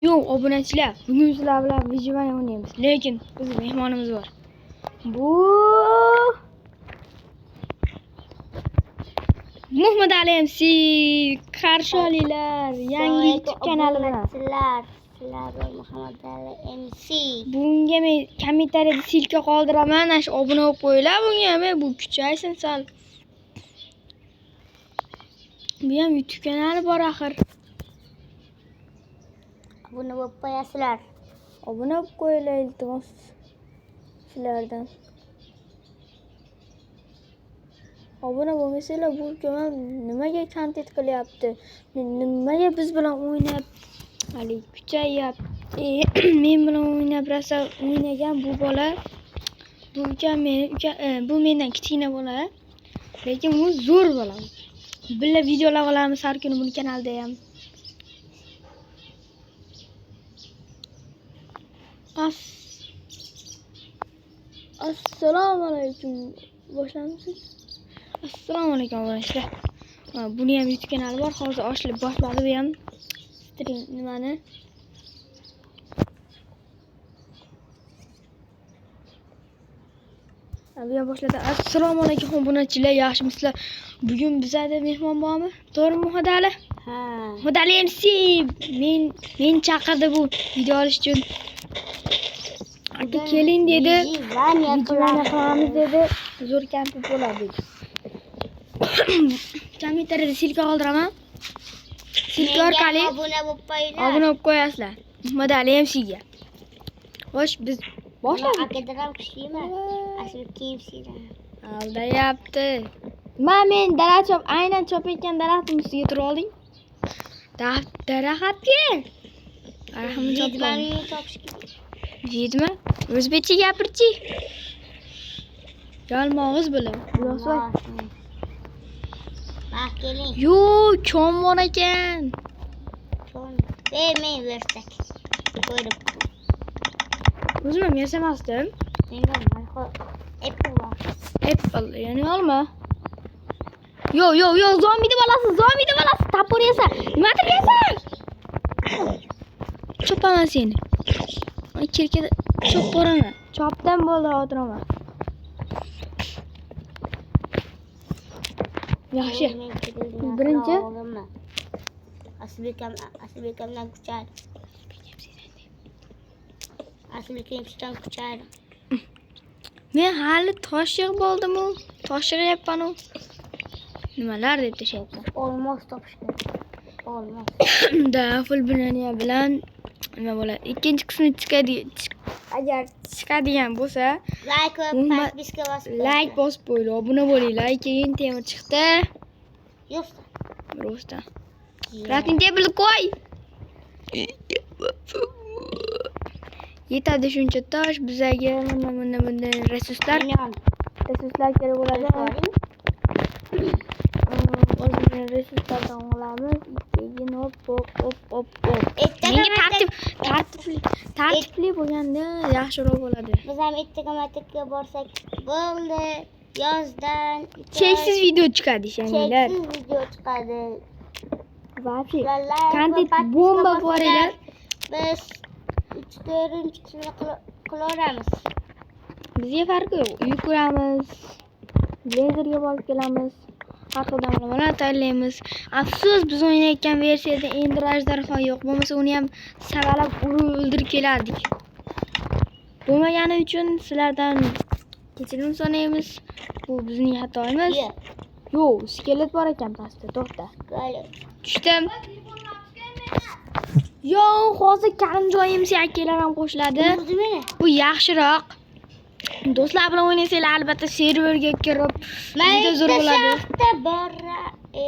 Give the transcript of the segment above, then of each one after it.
Yo'q, obunachilar, bugun sizlar bilan выживание o'ynaymiz. Lekin biz mehmonimiz bor. Bu Muhammad Ali MC, qarshi olinglar yangi YouTube kanali bilan. Sizlar, sizlar Muhammad Ali MC. Bunga men kommentariyada ссылка qoldiraman, ana shu obuna bo'lib qo'yinglar bunga ham, bu kuchaysin sal. Bu ham YouTube kanali bor axir. Obuna bo'lib qo'yasizlar. Obuna bo'lib qo'yinglar iltimos sizlardan. Obuna bo'lmasanglar bu ukam nimaga kontent qilyapti? Nimaga biz bilan o'ynab haligi kuchayyapti? Men bilan o'ynab rosa o'ynagan bu bola, bu ukam meni uka, bu mendan kichkina bola. Lekin u zo'r bola. Birga videolar olamiz har kuni buni kanalda ham. As Assalomu alaykum. Boshlamisiz? Assalomu alaykum obunachilar. Ha, buni ham YouTube kanali bor. Hozir ochilib boshladi bu ham. Stream nimani? Ha, bu ham boshladi. Assalomu alaykum obunachilar, yaxshimisizlar? Bugun bizada mehmon bormi? To'g'rimi Muhammad Ali? Ha. Muhammad Ali MC men chaqirdi bu video olish uchun. Aka keling dedi. Выживание Videoni qilamiz. qilamiz dedi. Zo'r kontent bo'ladi dedi. Kommentariyada ссылка qoldiraman. Ссылка Menga orqali obuna bo'lib qo'yinglar. obuna bo'lib qo'yasizlar. Muhammad Ali MCga. Xo'sh, biz boshladik. Akadan ham kuchliman. Asli KFC'dan. Aldayapti. Ma men daraxt chop, aynan chopayotgan daraxtning ustiga turib olding. Daraxtga. Daraxtni chopib olding. Yigitlarni topish kerak. Yedimi? O'zbekcha gapirchi. Yalmog'iz bilan. Yo'qsa. Bak keling. Yo, kon bor ekan. Son. Ve men versak. Ko'rib. O'zim ham yasamasdim. Menga Apple bor. Apple ya'ni olma. Yo, yo, yo, zombini bolasi, zombini bolasi, topor yasa. Nimadir yasa. Chopaman seni. Ay, kirkada chop boraman. Chopdan bo'ldi o'tiraman. Yaxshi. Men kerakli Birinchi. olaman. Aslibekam Aslibekamdan kuchar. Aslibekamdan kuchar. Men hali tosh yig'ib oldim-u. Tosh yig'yapman-u. Nimalar deb tashlayapman. Olmos topish kerak. Olmos. Da full bilan bilan nima bo'ladi? Ikkinchi qismi chiqadi. Agar chiqadigan bo'lsa, Like va Umuman подписка bosib like bosib qo'yinglar, obuna bo'linglar. Keyin temir chiqdi. Yo'q. Rostdan. Crafting table qo'y. Yetadi shuncha tosh bizaga mana bunda bunday resurslar, resurslar kerak bo'ladi. O'zimizning resurslardan olamiz. Keyin hop hop hop hop hop. Menga tartib tartibli tartibli bo'lganda yaxshiroq bo'ladi. Biz ham ertaga maktabga borsak bo'ldi. Yozdan Cheksiz video chiqadi ishoninglar. Cheksiz video chiqadi. Вообще Sizlar like va kontent подписка bomba bosinglar. boringlar. Biz 3-4 qismini qilaveramiz. Bizga farqi yo'q. Uy quramiz. Blazerga borib kelamiz. Har xil damlamalar tayyorlaymiz. Afsus, biz o'ynayotgan versiyada endi ajdarho yo'q. Bo'lmasa uni ham savalab urib o'ldirib kelardik. Bo'lmagani uchun sizlardan kechirim so'raymiz. Bu bizning xatoyimiz. Yo'q. Yo'q, skelet bor ekan pastda, to'xta. G'alib. Tushdim. Yo'q, hozir Karimjon MC akalar ham qo'shiladi. O'zi meni. Bu yaxshiroq. Do'stlar bilan o'ynasanglar albatta serverga kirib juda zo'r Bitta bo'ladi. shaxta bor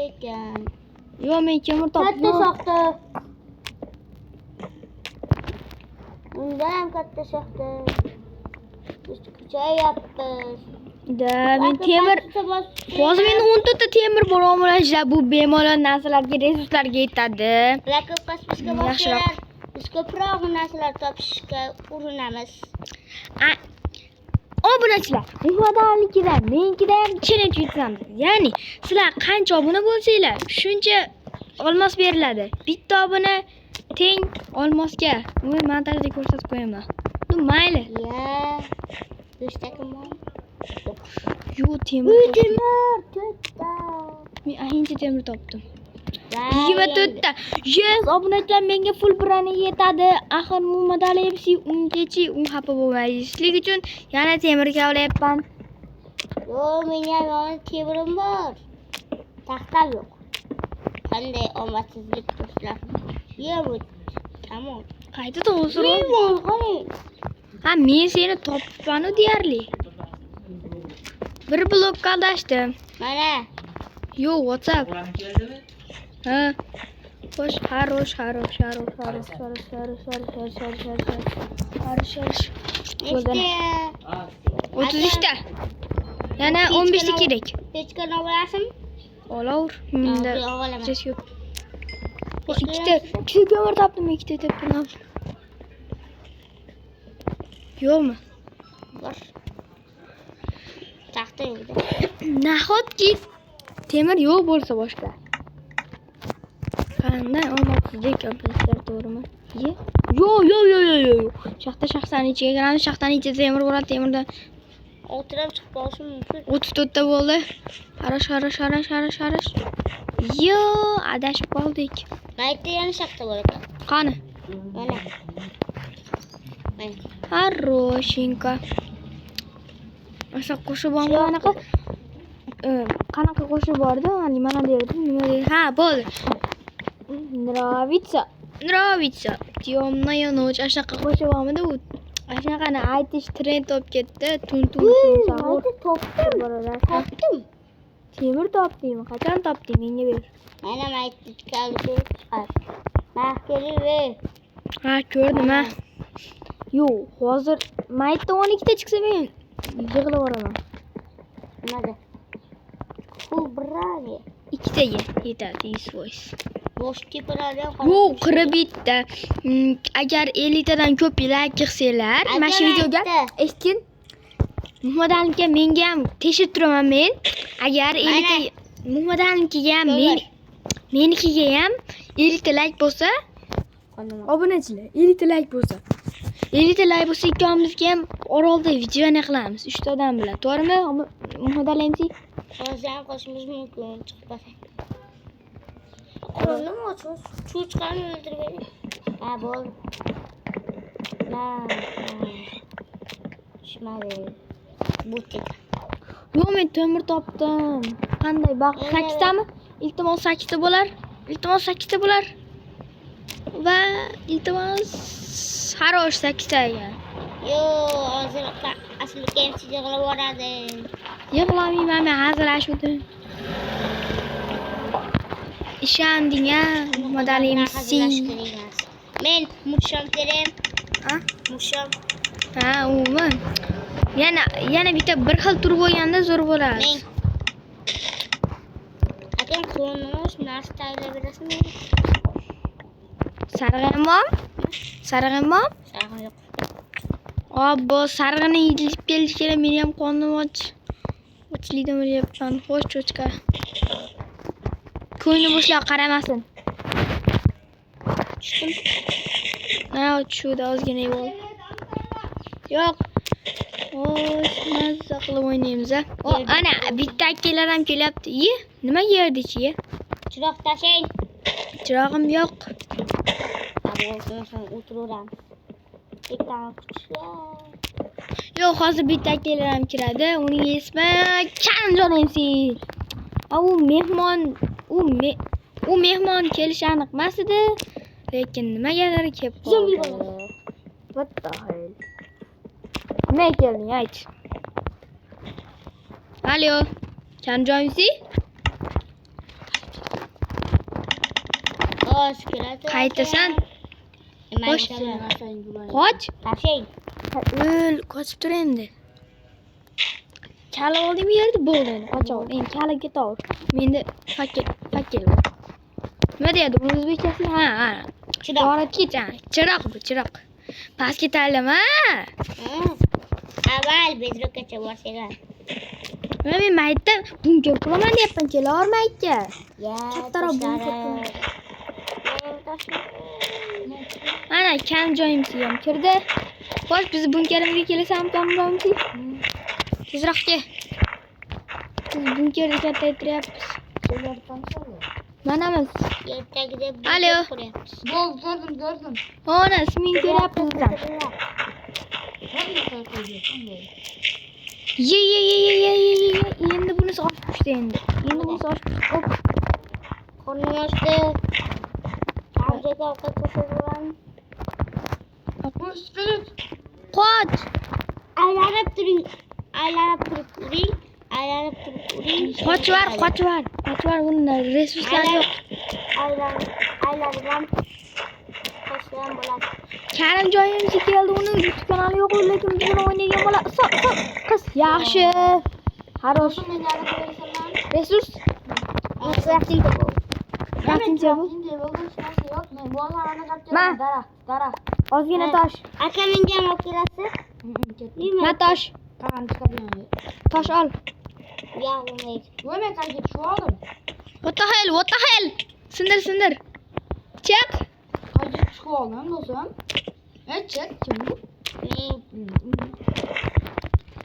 ekan. Yo'q, men temir Katta topdim. shaxta. Undan ham katta shaxta. Biz kuchayyapmiz. Da, men temir Hozir menda 14 ta temir bor obunachilar. Bu bemalol narsalarga, resurslarga yetadi. Like va подписка Yaxshiroq. bosinglar. Biz ko'proq narsalar topishga urinamiz. Obunachilar, Muhammad menikida ham challenge yutamiz. Ya'ni sizlar qancha obuna bo'lsanglar, shuncha olmos beriladi. Bitta obuna Teng olmosga. Uni montajda ko'rsatib qo'yaman. Ну, mayli. Ya. Beshta kim bor? Yo'q, temir. Uy, Topdim. temir to'rtta. Men ahincha temir topdim. Va 24 ta. 100 obunachilar menga full броня yetadi. Axir Muhammadali MC ungachi u xafa bo'lmaylik uchun yana temir kavlayapman. Yo'q, meni ham yonida temirim bor. Taxtam yo'q. Qanday omadsizlik, do'stlar. Yer bu. Tamom. Qayta to'g'ri. Men qarang. Ha, men seni topibman-u deyarli. Bir blokka adashdim. Mana. Yo'q, WhatsApp. Ularni keldimi? Ha. Xo'sh, хорош, хорош, хорош, хорош, хорош, хорош, хорош, хорош, хорош, хорош, хорош, хорош. Bo'ldi. Nechta? Ha, 33 ta. Yana 15 ta kerak. Pechkani olasizmi? Olavur. Menda Yo'q, olaman. ses yo'q. O, ikkita ko'mir topdim, ikkita tepdim. Yo'qmi? Bor. Taxta yo'q. Nahotki temir yo'q bo'lsa boshqa? Qanday omadsizlik, obunachilar, to'g'rimi? Ye? Yo'q, yo'q, yo'q, yo'q, yo'q. Shaxta shaxtani ichiga kiramiz, shaxtani ichida temir bo'ladi, temirdan Oltin ham chiqib qolishi mumkin. 34 ta bo'ldi. Хорош, хорош, хорош, хорош, хорош. Yo, adashib qoldik. Mayda yana shaxta bor ekan. Qani? Mana. Mana. Хорошенько. O'sha qo'shib bormi anaqa? Qanaqa qo'shib bordi? Nimani derdi? Nima deydi? Ha, bo'ldi. Нравится. Нравится. Темная ночь. Shunaqa qo'shib bormidi u? Shunaqani aytish trend bo'lib ketdi. Tun tun tun sahur. Mayda topdim. Topdim. Temir topdingmi? Qachon topding? Menga ber. Mana mayda chiqar. Mana kelib ey. Ha, ko'rdim ha. Yo'q, hozir maytda 12 ta chiqsa, men yig'lab yuboraman. Nimada? Full броня. Ikkitaga yetadi 100%. Bosh tepalardan ham. Yo'q, 41 ta. Agar 50 tadan ko'p layk yig'sanglar, mana shu Agar videoga aytdi. Eshitgin. Muhammad Alimga, menga ham teshib turaman men. Agar 50 ta Muhammad Alimkiga ham, men menikiga ham 50 ta layk bo'lsa, obunachilar, 50 ta layk bo'lsa. 50 ta layk bo'lsa, ikkovimizga ham orolda video qilamiz, 3 ta odam bilan. To'g'rimi? Muhammad Ali MC? Hozir ham qilishimiz mumkin chiqib qolsa. Qo'lni ochib, cho'chqani o'ldirib bering. Ha, bo'ldi. Na, na. Tushmadi. Bu tek. Yo'q, men temir topdim. Qanday baxt? Endi- 8 tami? Iltimos, 8 ta bo'lar. Iltimos, 8 ta bo'lar. Va iltimos, хорош, 8 ta ekan. Yo'q, hozir asli MC yig'ilib yuboradi. Yig'lamayman, men hazillashuvdim. Ishonding a, Muhammad Ali MC. Hazillashib kerak emas. Men musham kerak. Ha? Musham. Ha, umuman. Yana bitta bir xil tur bo'lganda zo'r bo'ladi. Men. Akam, qo'lini narsa tayyorlab berasizmi? Sarig'im bormi? Sarig'im bormi? Sarig'im yo'q. Obbo, sarig'ini yeyilib kelish kerak, meni ham qornim och. Ochlikdan o'lyapman. Xo'sh, cho'chqa. Ko'ngli bo'shlar qaramasin. Tushdim. Ha, tushuvdi, ozgina yeb oldi. Yo'q. Xo'sh, mazza qilib o'ynaymiz a. O, ana bitta akalar ham kelyapti. Ye, nima yerdi ichiga? Chiroq tashlang. Chirog'im yo'q. Ha, bo'lsin, o'tiraveramiz. Bittani kuchli. Yo'q, hozir bitta akalar ham kiradi. Uning ismi Karimjon MC. A, u mehmon, u mehmon kelishi aniq emas edi. Lekin nimagadir kelib Zombi qoldi. What the hell? Nima kelding, ayt. Alo, Karimjon MC? Xo'sh, kiradi. Qaytasan? Nima Xo'sh. aytaman? Qoch. Tashlang. O'l, qochib tur endi. Kali oldingmi yerda bo'ldi endi, qochaver. Endi kali ketaver. Menda факел, факел bor. Nima deyadi uni o'zbekchasi? Ha. Chiroq. Yoritgich, ha. Chiroq bu, chiroq. Pastga tanlama. Avval bedrockgacha borsanglar. Nima, men maytda bunker qulaman deyapman, kelavermaydi. Ya, Kattaroq bunker. toshlarim. Mana kam joyimiz ham kirdi. Xo'sh, biz bunkerimizga kelasanmi, Kamronchi? Tezroq kel. Biz bunkerni kattaytiryapmiz. Manamiz. Yer tagida Alo. bunker quryapmiz. Bo'ldi, ko'rdim, ko'rdim. Ona, ismingni ko'ryapmiz biz ham. Hamma qayerga bo'ldi. Ye ye ye ye ye ye ye ye. Endi bunisi oshib tushdi endi. Endi bunisi oshib tushdi. Hop. Qornim ochdi. Kamjoyga ovqat qo'shib. Bu skelet. Qoch. Aylanib turing. Aylanib turib uring. Aylanib turib uring. Qochvar, qochvar. Qochvar, bunda resurslar yo'q. Aylanib, aylanib ham qochsa ham bo'ladi. Karim joyimizga keldi, uni YouTube kanali yo'q, lekin biz bilan o'ynaydigan bola. Iso, iso, qiz, yaxshi. Хорош. Men yana qo'yasanman. Resurs. Crafting table. Crafting table. Crafting table hech narsa yo'q. Men bolalarni qilib Ma. kelaman. Daraxt, daraxt. Ozgina tosh. Aka, menga ham olib kelasiz? Nima? Ma tosh. Qani chiqadigan. Tosh ol. Yo'q, bo'lmaydi. Voy, men qayerga tushib oldim? What the hell? What the hell? Sindir, sindir. Chiq. Qayerga tushib oldim, do'stim? E, chiq, kim bu? Men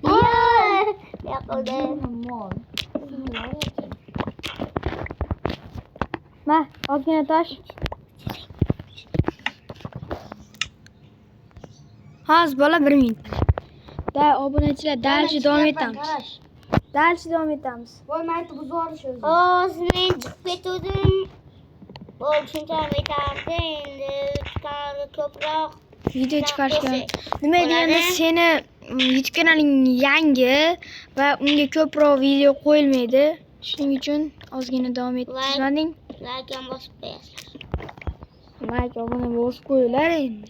Voy! ne qildim? Mol. Ma, ozgina tosh. Hozir bola, bir minut. Da obunachilar, дальше davom etamiz. Qarash. Дальше davom etamiz. Voy, men aytib buzib yuborish o'zi. Hozir men chiqib ketgandim. Bo'ldi, shuncha ham yetardi. Endi kanalga ko'proq Video chiqarishga. qo'shsak Nima deganda, bo'ladi. seni YouTube kanaling yangi va unga ko'proq video qo'yilmaydi. Shuning uchun ozgina davom ettirmading. Like ham bosib qo'yasizlar. Like, obuna bosib qo'yinglar endi.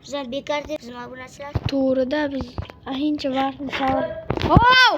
Bizlar bekor deb, bizim obunachilar. To'g'rida, biz ancha vaqtni sarf. Oh!